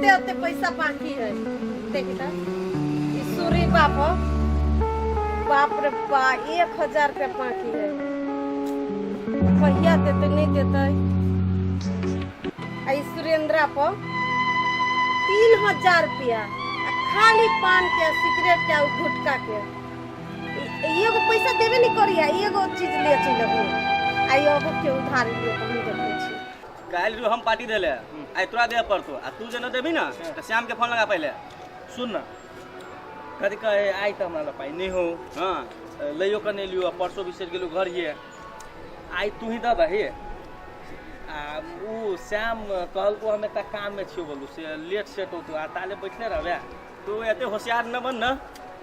ओते ओते पैसा बाकी है। देखी त ई सूरी बाप, बाप रे बा, 1000 रुपया बाकी है। कहिया देते नहीं देते। आ ई सुरेंद्रा पर 3000 रुपया, आ खाली पान के, सिगरेट के, आ गुटखा के। एगो पैसा देबे नहीं करी, आ एगो चीज ले चलि अबू। आ एगो के उधारी लियो तऽ हम देखै छी। काल्हि जो हम पार्टी देले, आइ तोरा देबे पड़तो, आ तू जे न देबी ना तऽ श्याम के फोन लगा पहिले। सुन ना, कथी कहे, आइ तऽ हमरा लग पाइ नहि हो। लैयो कऽ नहि लियो, आ परसो बिसरि गेलहुँ घर ये। आइ तू ही दऽ दही। आ उ श्याम कहलको हम एकटा काममे छियौ बोलू, से लेट सेट होतो, आ ताले बैठले रहबे। तू एते होशियार न बन ना।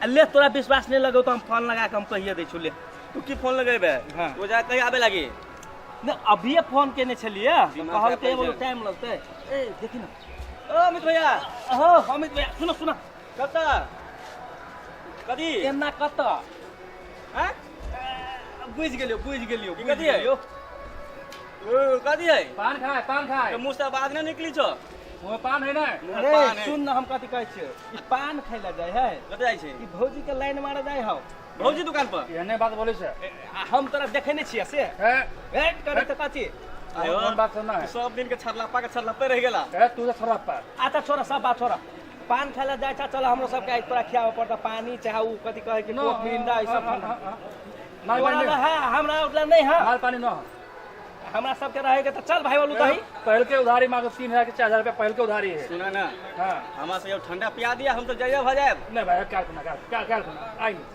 आ ले, तोरा विश्वास नहीं लगौ तो हम फोन लगा के हम कहिए दै छु, ले। तू की फोन लगेबे? हाँ। वो जा कहीं आबे लागी। न, अभिये फोन केने छलिए। दिमाग कहलकै खराब बोलू छै। टाइम लगतै। ए देखी ना। ओ अमित भैया। हो अमित भैया, सुनो सुनो। कतऽ कदी? एना कतऽ? हैं? बुझि गेलियो, बुझि गेलियो। की बुझि कथी है? गेलियो। ओ कदी है? पान खाए, पान खाए। तो मुंह से आवाज नहीं निकली छो। मुँह में पान है ना? अरे पान है। सुन ना, हम कथी कहै छियै, ई पान खाइ लए जाइ है। कतऽ जाइ छै? ई भौजी के लाइन मारे जाइ हौ। भौजी दुकान पर? एहने बात बोलै छै। आ हम तोरा देखै नहि छियै से। हे। वेट करै तऽ कथी? आयो। कोन बात सुनना है? सब दिन के छरलप्पा के छरलप्पे रह गेला। हे, तू तो छरलप्पा। अच्छा छोड़ा, सब बात छोड़ा। पान खाइ लए जाइ छ, चल हमरो सबके आइ तोरा खियाबऽ पड़तौ पानी, चाहे उ कथी कहै के कोक मिरिंडा ई सब। माल तोरा पानी। लए है, हमरा ओतला नहि है। माल पानी न हो। हमरा सबके रहे के तऽ चल भाई बोलू तही। पहल के उधारी मांगो, 3000 के 4000 रुपया पहल के उधारी है। सुना ना। हाँ। हमरा से ठंडा पिया दिया, हम तो जाइए भ जाएब। नहीं भाई, काल खुना, काल काल काल खुना आई नहीं।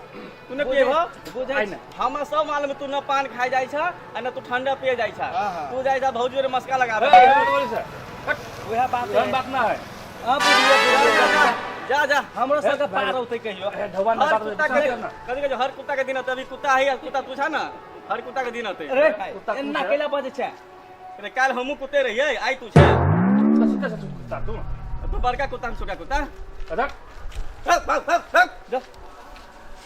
तू ने पिएबो? बुझै आई ना। हमरा सब मालूम है, तू न पान खाइ जाइ छ आ न तू ठंडा पिए जाइ छ। हाँ, हाँ। तू जाइ छ भौजी रे मस्का लगाबे। ए, एहन बात बोलै छै। हट, वएह बात एहन बात ना है। हाँ, बुझिए, बुझिए। जा जा। हमरो सबके पार औतै कहियो। ए, ढौआ ना हर बात कुत्ता के बोलै ना। कथी कहै छै, हर कुत्ता के दिन होतै। अभी कुत्ता है, कुत्ता तू छा ना, हर कुत्ता के दिन होतै। अरे कुत्ता एना कुत्ता। कैला बजै छै? अरे काल्हि हमहूँ कुत्ते रहियै, आइ तू छै। सुते से कुत्ता तू। तू बड़का कुत्ता, हम छोटा कुत्ता। अरे भाग, भाग, भाग, भाग। जा।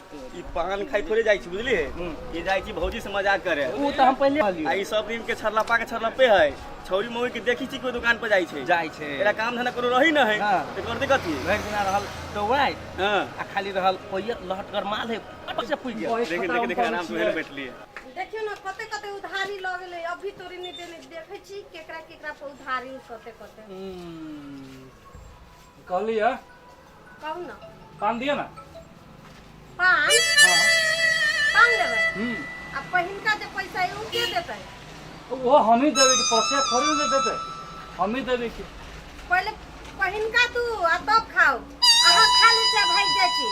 ई पान खाइ थोड़े जाइ छी, बुझलियै? ई जाइ छी भौजी से मजाक करे। उ तऽ हम पहिले आ ई सब दिन के छरलप्पा के छरलप्पे है। छौरी मौगी के देखी छी कोई दुकान पर जाइ छै। जाइ छै। एकरा काम धंधा कोनो रही न है। हाँ। तऽ करतै कथी? भरि दिना रहल टौआइ हाँ। आ खाली रहल ओहिए लहटगर माल है, फट से फुकि गेल। देखी देखी देखी, आराम से ओहे बैठलियै। देखियौ ने, कते कते उधारी लऽ गेलै, अभी तोरी नहि देने। देखै छी केकरा केकरा पर उधारी कते कते। कहली है। कहू ने। पान दिअ ना। पान? हाँ। पान लेबै? हम्म। आ पहिलका जे पैसा है उ के देतै? वो हम ही देबै कि पैसा थोड़ी ने देतै, हम ही देबै कि। पहिले पहिलका तू आ तब खाओ। अहाँ खा लै छी आ भागि जाइ छी।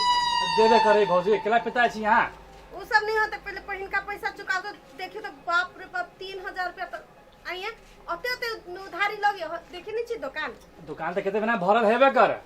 देबे करे भौजी, अकेला पिता छी यहाँ। उ सब नहीं होते, पहिले पहिलका पैसा चुका दो। देखियो तो, बाप रे बाप, 3000 रुपया तो आइए ओते ओते उधारी लगे। देखे नहीं छी दुकान? दुकान तऽ कते बिना भरल हेबे कर।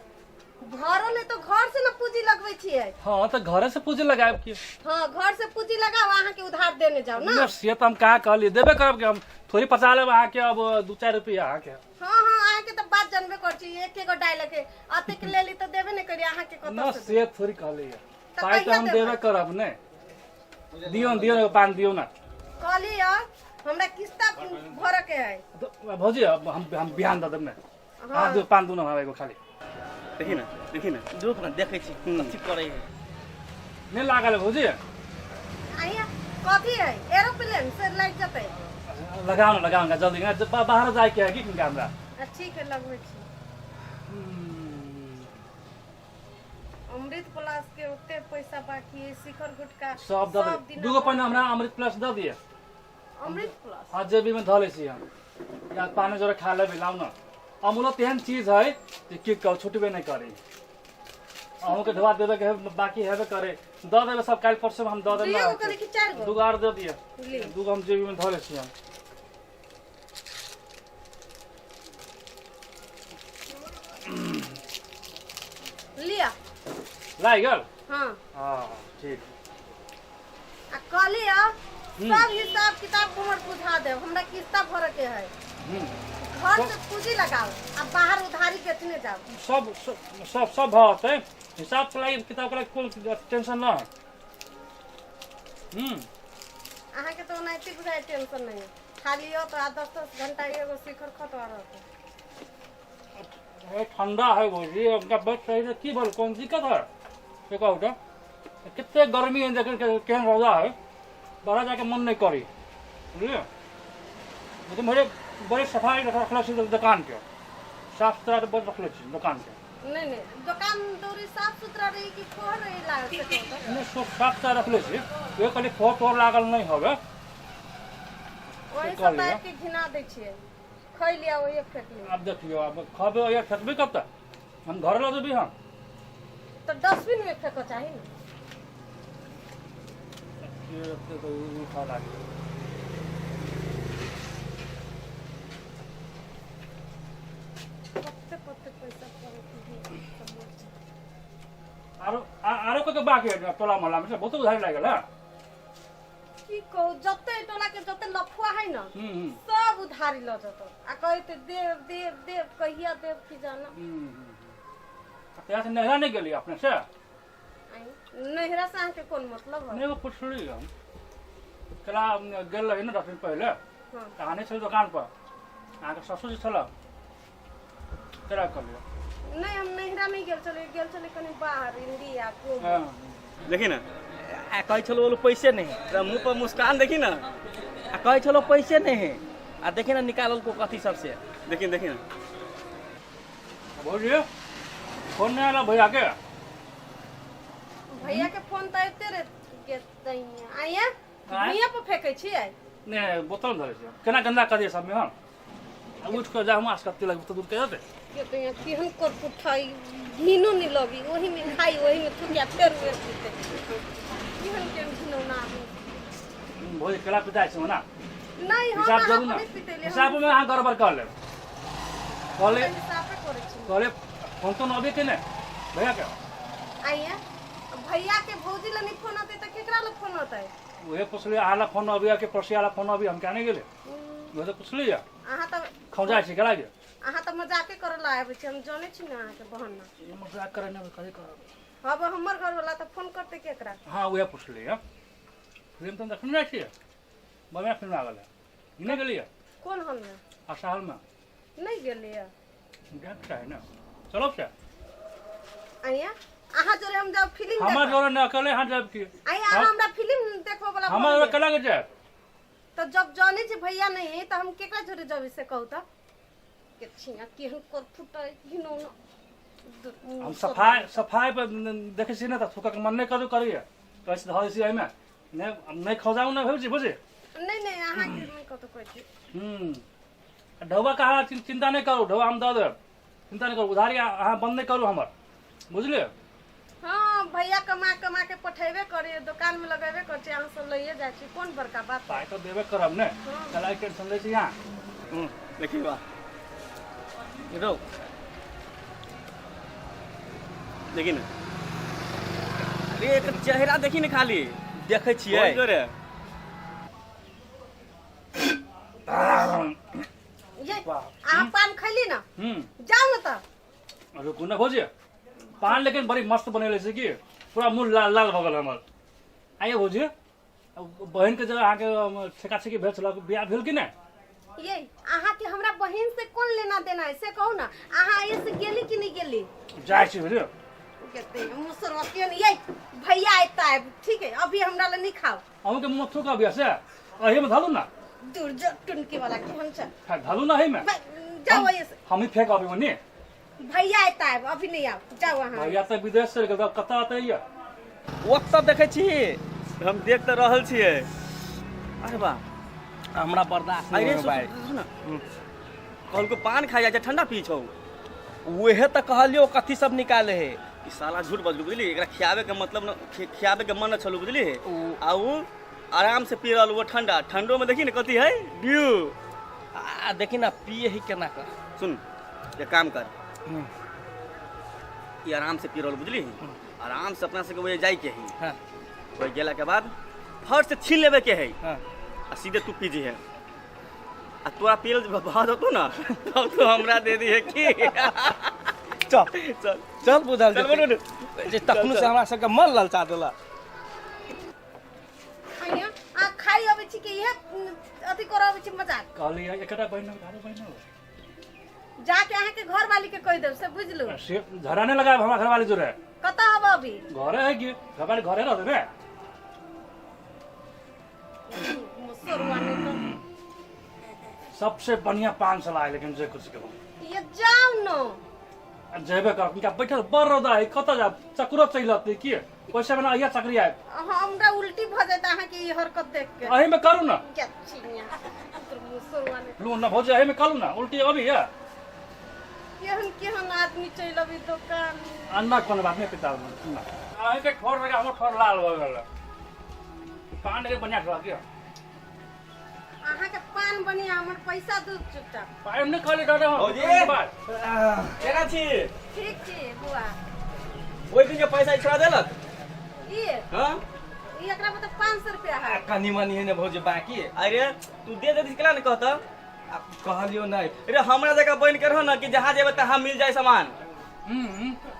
भरल है तो घर से ना पूंजी लगबै छियै। हाँ, तऽ घरे से पूंजी लगायब की? हाँ, घर से पूंजी लगाओ, अहाँ के उधार देने जाओ ना। ना, से तऽ हम कहाँ कहलियै, देबे करब कि हम थोड़ी पचा लेब अहाँके अब दू चारि रुपया अहाँके। हाँ हाँ, अहाँ के तो बात जानबे कर छी, एक एगो डायलॉग है, अतेक लेली तो देबे नहीं करी अहाँ के। ना कतऽ से? से थोड़ी कहलियै। तऽ पाइ तऽ कहिया हम देबै? देबे करब ने। दियौ ने, दियौ ने, एगो पान दियौ ने। कहली हमरा किस्ता भरऽ के है। तऽ भौजी, अब हम बिहान दऽ देब ने। हाँ, दू पान दू ना एगो खाली। देखी ना, देखी ना। रुक ना, देखै छी कथी करै है। नहि लागल है भौजी। आइया कथी है, एरोप्लेन से लागि जेतै। लगाओ ना, लगाओ ना जल्दी ना, बाहर जाए के है कि किनका हमरा। आ, ठीक है, लगबै छी। अमृत प्लस के ओते पैसा बाकी है, शिखर गुटका। सब दऽ दे। दिना। दूगो पहिने हमरा अमृत प्लस दऽ दिअ। अमृत प्लस? हाँ, जेबी में धऽ लै छी हम, या पानी जोरे खा लेबै। लाउ न, अमूलो तेहन चीज है जे की कहू, छुटबे नहि करी। अहूँके ढोआ देबे के है, बाकी हेबे करे, दऽ देबै सब। काल्हि परसू हम दऽ देब। दुइए गो ने कहली कि चारि गो? दूगो आर दऽ दिअ। ली। दूगो हम जेबी में धऽ लै छी हम। लिअ। लागि गेल? हाँ। हाँ, ठीक। आ कहली सब हिसाब किताब हमर बुझा देब, हमरा किस्ता भरऽ के है। घर से पूंजी लगाओ आ बाहर उधारी बेचने जाओ। सब सब सब सब भऽ जेतै। हिसाब के लागि, किताब के लागि कोन टेंशन न है। अहाँके तऽ ओनाहिते बुझाइ टेंशन नहीं है। खाली हो तो आ 10-10 घंटा एगो शिखर खतवा रहते। ए, ठंडा है भौजी, उनका बैठ रही है की बोल कौन दिक्कत है से कहू तो। कितने गर्मी है देख केहन रौदा है, बाहर जाके मन नहीं करी बुझलिए। तो मेरे बड़े सफाई रखले छी दुकान के, साफ सुथरा के बड़ रखले छी दुकान के। नहीं नहीं, दुकान दौरी साफ सुथरा रही कि फोर रही लागल से कहू तो। नहीं, सब साफ सुथरा रखले छी, उहे कहली फोर तोर लागल नहीं हवे। वही से सब कहलियै। आबि के घिना दै छियै, खै लिया वही फेंक लिया। आब देखियौ, आब खबे या फेंकबे कब तक, हम घर लऽ जेबी हम। तो डस्टबिन में फेंको चाही ना। ये तो उठा लागे। कते कते पैसा पड़े के सब मोर छै। आरो आरो के बाकी है टोला मोहल्ला में से बहुत उधारी लागल है। की कहू, जते टोला के जते लफुआ है ना हम्म सब उधारी लऽ जतो आ कहते देव देव देव, कहिया देव की जाना। तहिया से नैहरा नहीं गेली अपने से? आई, नैहरा से अहाँके कोन मतलब है? नहीं, वो पुछली हम चला गेल रही ना 10 दिन पहले। हाँ। तऽ अहाँ नहि छलै दुकान पर, अहाँके ससुर जी छल, तेरा कहलियै। नहीं, हम नैहरा नहीं गेल छलियै, गेल छलियै कनि बाहर इंडिया घूम। हाँ। देखी ना, आ कहै छलो बोलो पैसे नहीं है। तोरा मुंह पर मुस्कान देखी ना। आ कहै छलो पैसे नहीं है, आ देखी ना निकालल को कथी सबसे। देखी देखी ना। भौजी फोन नहीं आयल भैया के? भैया के फोन तऽ अबिते रहे के दैया। आइया आँय? भुइयाँ पर फेंकै छियै? नहि, बोतल धरै छै, केना गंदा कर दिए सबमे हम। आ उठि कऽ जा, हम आसकत्ती लगबै तऽ दूर के जेतै। के तो यहाँ केहन करपुठा, घिनो नहीं लगी, ओही में खाई ओही में थुकिया फेर उहे पीते, केहन केहन घिनौना आदमी। भौजी केला पिताइ छै ओना? नहीं, हम हिसाब अहाँ जरूर ना। पर नहीं पितेलियै, हम हिसाबमे अहाँ गड़बड़ कर लेब कहले। हिसाबे करै छी। कहले फोन तो अबे के नहि भैया के? आइया, भैया के भौजी लए नहीं फोन अतै तऽ केकरा लए फोन अतै? उहे पुछलियै, अहाँ लए फोन अबैया कि पड़ोसिया लए फोन अबैया, हम क्या नहि गेलै, उहे तऽ पुछलियै। अहाँ तऽ खौंझाइ छै केला के। अहाँ तऽ मजाके करऽ लए आबै छी, हम जानै छी ने अहाँके बहाना। मजाक करै नहि करै करब। अब हमर घरवाला तऽ फोन करतै केकरा? हाँ, उहे पुछलियै। फिल्म तऽ देखने जाइ छियै, बढ़िआँ फिल्म लागल है, ई नहि गेलियै? कोन हॉलमे? आशा हॉलमे। नहि गेलियै। जायके चाही ने, चलब से। आइया, अहाँ जोरे हम जाउ फिल्म हमर देखऽ? जोरे नहि, अकेले अहाँ जायब की? आइया, अहाँ हमरा फिल्म देखबऽ वाला हमर जोरे केला के जायब? तऽ जब जानै छी भैया नहीं है तऽ हम केकरा जोरे जब से कहू तऽ के छिया केहन करफुटा घिनौना। हम सफाइ सफाइ पर देखै छियै ने तऽ थूकक मन नहि करू करैया, कहै छी धऽ दै छियै एहिमे, नहि नहि खौजाउ नहि भौजी बुझी। नहीं नहीं, अहाँ के नहीं कतौ कहै छी। ढौआ कहाँ, चिंता नहि करू, ढौआ हम दऽ देब, चिंता नहि करू, उधारी अहाँ बंद नहि करू हमर, बुझलियै? हाँ, भैया कमा कमा के पठेबे करे, दुकान में लगेबे करे छै, अहाँ सब लइए जाइ छी, कोन बड़का बात? पाइ तऽ देबे करब ने, चला टेंशन लै छी अहाँ। देखी बा। रौ। देखी ना, अरे एकर चेहरा देखी ने खाली। देखै छियै। कोन जोरे? ये वाह। अहाँ पान खैली ना? हम्म। जाउ ने तऽ। रुकू ने भौजी, पान लेकिन बड़ी मस्त बनेले छै कि पूरा मुँह लाल लाल भऽ गेल हमर। आइए भौजी, बहिनके जे अहाँके ठेका ठेकी भेल छल, बियाह भेल कि नहि? ये अहाँ के हमरा बहिन से कोन लेना देना है से कहू ना, अहाँ एसे गेली कि नहीं गेली? जाइ छी बुझलियै। कहते मुसरवा के ये भैया आता है, ठीक है, अभी हमरा ले नहीं खाओ। अहूँके मुँह थूक अबिया से एहिमे धलू ना। दूर जो, टुनकी वाला केहन छै। हाँ, धलू ना एहिमे। जाओ ऐसे। हम ही फेंक अबी ओनी। भैया आता है, अभी नहीं आओ, जाओ अहाँ। भैया तऽ विदेश चलि गेल, तऽ कतऽ अतै यऽ? ओतऽ देखै छी। हम देख तऽ रहल छियै, अरे वाह। हमरा बर्दाश्त नहीं अरे होय भाई। सुन ना, कहलको पान खाइ जाइ छै, ठंडा पी छौ। उहे तऽ कहलियो कथी सब निकाले है। ई साला झूठ बजलू बुझली, एकरा खियाबे के मतलब न, खियाबे के मन न छलू बुझली। आ उ आराम से पी रहल वो ठंडा, ठंडो में देखी ने कथी है ड्यू। आ देखी ना पिए ही केना कर। सुन, एक काम कर, ई आराम से पी रहल बुझली, आराम से अपना सबके वही जाय के है। हाँ। वही गेला के बाद फर्स्ट से छीन लेबे के है। हाँ। आ सीधे तू पी जी है, आ तोरा पियल भऽ जेतौ ना तब तू हमरा दे दिहे की। चल। चल। चल बुझल चल जेतै। बोलू। जे तखनो से हमरा सबके मन ललचा देलक। भैया आ खाइ अबै छी कि इहे अथी करऽ अबै छी मजाक? कहलियै एकटा बहिन आरो बहिन जाके अहाँके घर वाली के कहि देब से बुझलू। से झगड़ा नहीं लगाए हमरा घरवाली जोरे। कतऽ हब अभी? घरे है कि घरवाली घरे रहते ने। मुसरुआ नहीं तो सबसे बढ़िया पान सलाह है, लेकिन जे कुछ कहूँ ये जाओ न। आ जेबे कर इनका बैठल बड़ रौदा है, कतऽ जाब, चकरो चलि रहतै की पैसा बिना अहिया चकरी आयत। हमरा उल्टी भऽ जायत अहाँके ई हरकत देख के। अही में करू ना। क्या चिनिया तोर मुसरुआ नहीं। लू ना भौजी, अही में करू ना, उल्टी अभी है। केहन केहन आदमी चलि अभी दोकान। अन्ना कोनो बात नहीं पिता ना। अही के ठोर लगा हमर ठोर लाल भऽ गेल। पान के बढ़िया ठोर के। अहाँके पान बढ़िया, हमर पैसा दू चुपचाप। पान नहीं खाली दादा हम। भौजी। केना छी? ठीक छी बुआ। ओहि दिन के पैसा छोड़ा देलक? ई हाँ ई एकरा पर तऽ 500 रुपया है। कनी मनी है ने भौजी बाकी। अरे तू दे देती केना ने कहता? आ कहलियो नहीं। अरे हमरा जगह बन के रह ना कि जहाँ जेबे तहाँ मिल जाए सामान।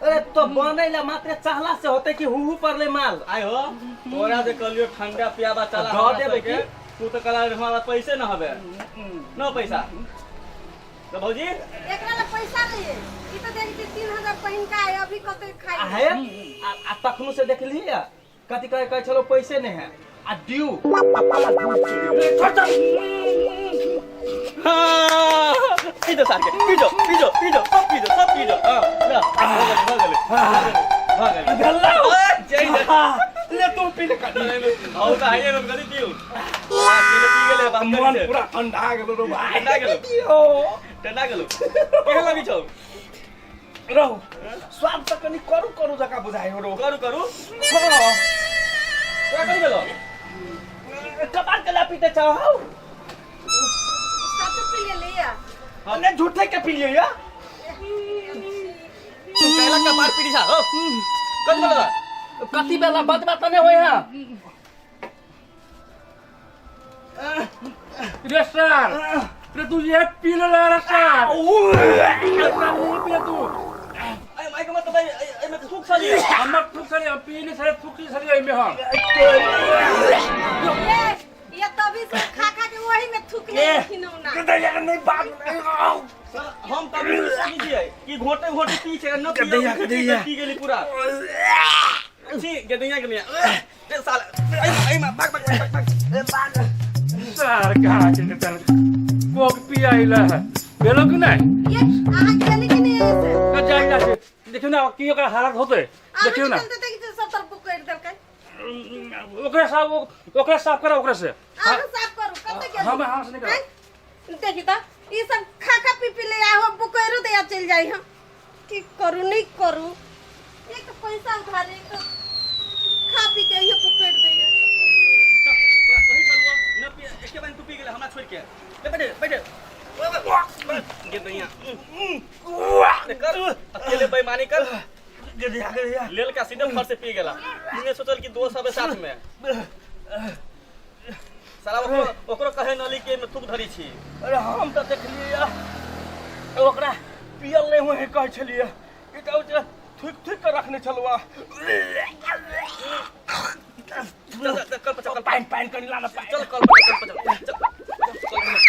अरे तो बनै ला मात्र चाहला से होते कि हुहू परले माल। आय हो तोरा जे कहलियो ठंडा पियाबा चला दऽ हमरा देबै सबके, की? तू तो कहला हमारा पैसे न हबे न पैसा। तो भौजी एकरा ला पैसा नहीं है। ई तऽ देखै छी 3000 पहिनका है, अभी कते खाइ आ है आ तखनो से देखली है कथी कहे कहे छलो पैसे नहीं है आ ड्यू। हाँ, पी दो सार के, पी दो, पी दो, पी दो, सब पी दो, सब पी दो। हाँ, ला, भऽ गेलै, भऽ गेलै, भऽ गेलै, भऽ गेलै। ओए, जय जय। ले तू पी ले कनी। हौ तऽ आइए हम कथी पीउ? हाँ, पी ले, पी गेलै, बात मन करी से। पूरा ठंडा गेलो रो भाई। ठंडा गेलो। ठंडा गेलो। केहन लगै छौ? रहो स्वाद तऽ कनी करू करू जकाँ बुझाइ हो रो। करू करू? हाँ। तोरा कथी भेलौ? कपार के ला पीते छौ हौ। सब पी लेलियै। नहीं झूठे के पी लियै। तू कहला कपार पीटी छा, हौ। कथी भेलौ? कथी बेला बात बात नहीं होय है। रे सर, रे तू ये पी ले रे सर। पी ले तू। अरे माइक मत भाई, एमे थूक छली। हमर थूक छली, हम पी नहीं छली, थूक छली एमे हम। ये तभी से खा खा के वही में थूकने खिनौना। नहीं बात सर, हम तभी से सोचै छियै कि घोटे घोटे पी छै, न पी गदैया, गदैया। पी गेली पूरा। छी गदैया गदैया। ए साला, ए ए मा भाग भाग भाग भाग। सर कहाँ के चल कोक पी आइला है। भेलो कि नहीं? ये अहाँ गेली कि नहीं ऐसे? ना जाई ना छै। देखियौ ना की ओकरा हालत होतै। अहाँ देखियौ ना। चलते देखै छियै सब तरफ पकड़ि देलकै। ओकरा साफ ओकरा साफ करा ओकरा से। अहाँ साफ करू, कतऽ गेली? हम हाथ से नहीं करब। आँय? देखी तऽ ई सब खा खा पी पी ले आहो, बुकैरो दैया चलि जाइ हम। की करू नहीं करू, एक तऽ पैसा उधारी, एक तऽ खा पी के इहो पकड़ि दैया। चल, तोरा कहै छलहुँ, न पी, एके बार तू पी गेलै हमरा छोड़ि के। ले बैठे बैठे। गदैया। कर अकेले बेईमानी कर। गदैया गदैया। लेल का सीधे फर से पी गेला। तूने सोचल कि दोस्त हबे साथ में। साला ओकरो ओकरो कहे नली के में थूक धरी छी। अरे हम तऽ देखलियै ओकरा पियल नहीं हुए कहै छलियै, ई तऽ थुक थुक के रखने छलहुँ। चल चल कल पर चल, पानि पानि कनी ला ना पानि। चल कल पर चल, कल पर चल, चल, चल, कल पर।